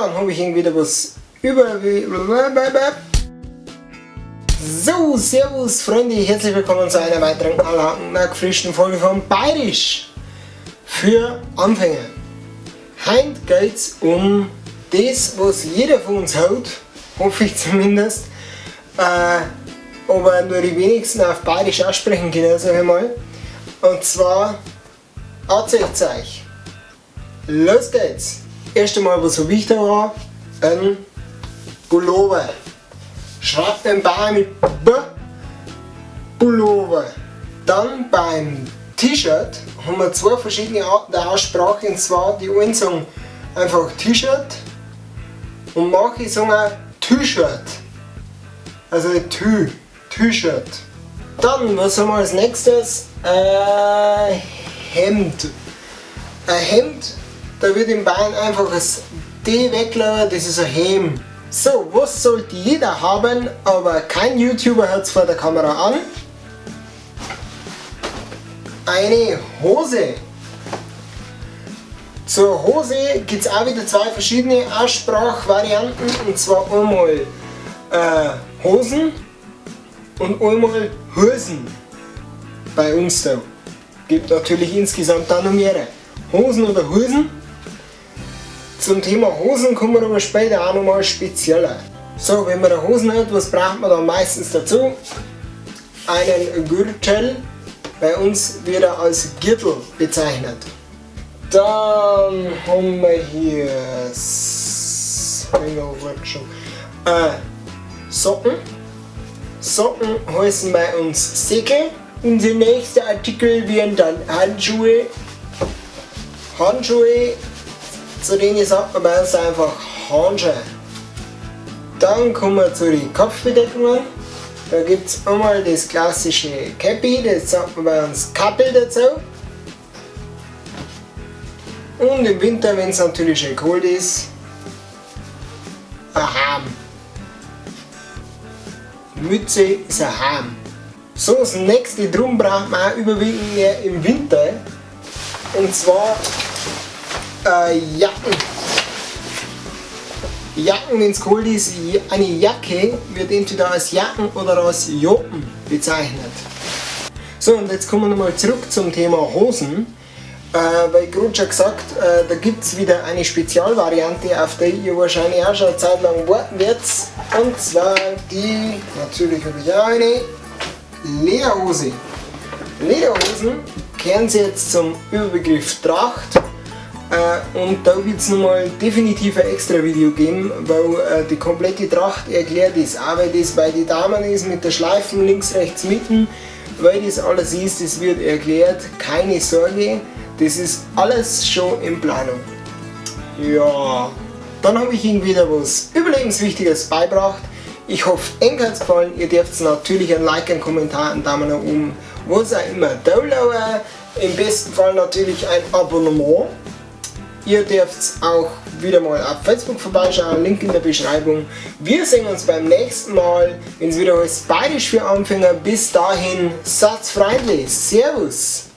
Dann habe ich irgendwie wieder was über. So, servus Freunde, herzlich willkommen zu einer weiteren allerfrischen Folge von Bayerisch für Anfänger. Heint geht's um das, was jeder von uns hat, hoffe ich zumindest, aber nur die wenigsten auf Bayerisch aussprechen können, sag ich mal. Und zwar Anziehzeug. Los geht's! Erst einmal, was so wichtig war, ein Pullover. Schreibt den Bayern mit B, Pullover. Dann beim T-Shirt haben wir zwei verschiedene Arten der Aussprache, und zwar die einen sagen einfach T-Shirt und manche sagen auch T-Shirt. Also Tü, T-Shirt. Dann, was haben wir als Nächstes? Hemd. Ein Hemd, da wird in Bayern einfach das D weglassen, das ist ein Hem. So, was sollte jeder haben, aber kein YouTuber hat es vor der Kamera an? Eine Hose. Zur Hose gibt es auch wieder zwei verschiedene Aussprachvarianten, und zwar einmal Hosen und einmal Hosen. Bei uns da. Gibt natürlich insgesamt da noch mehrere. Hosen oder Hosen. Zum Thema Hosen kommen wir aber später auch nochmal spezieller. So, wenn man eine Hosen hat, was braucht man dann meistens dazu? Einen Gürtel. Bei uns wird er als Gürtel bezeichnet. Dann haben wir hier Socken. Socken heißen bei uns Säcke. Unser nächster Artikel wären dann Handschuhe. Handschuhe, zu denen sagt man bei uns einfach Handschuhe. Dann kommen wir zu den Kopfbedeckungen. Da gibt es einmal das klassische Käppi, das sagt man bei uns Kappel dazu. Und im Winter, wenn es natürlich schön kalt ist, ein Ham. Mütze ist ein Ham. So, das Nächste drum braucht man auch überwiegend mehr im Winter. Und zwar Jacken. Jacken, wenn es kalt ist, eine Jacke wird entweder als Jacken oder als Joppen bezeichnet. So, und jetzt kommen wir nochmal zurück zum Thema Hosen. Weil gerade schon gesagt, da gibt es wieder eine Spezialvariante, auf die ihr wahrscheinlich auch schon eine Zeit lang warten werdet. Und zwar die, natürlich habe ich auch eine, Lederhose. Lederhosen kehren sie jetzt zum Überbegriff Tracht. Und da wird es nochmal definitiv ein extra Video geben, weil die komplette Tracht erklärt ist. Auch weil das bei den Damen ist mit der Schleifen links, rechts, mitten, weil das alles ist, das wird erklärt, keine Sorge. Das ist alles schon in Planung. Ja, dann habe ich Ihnen wieder was Überlebenswichtiges beigebracht. Ich hoffe, Ihnen hat es gefallen. Ihr dürft natürlich ein Like, einen Kommentar, einen Daumen nach oben, was auch immer da lassen. Im besten Fall natürlich ein Abonnement. Ihr dürft auch wieder mal auf Facebook vorbeischauen, Link in der Beschreibung. Wir sehen uns beim nächsten Mal, wenn es wieder heißt Bayerisch für Anfänger. Bis dahin, seid's freundlich. Servus!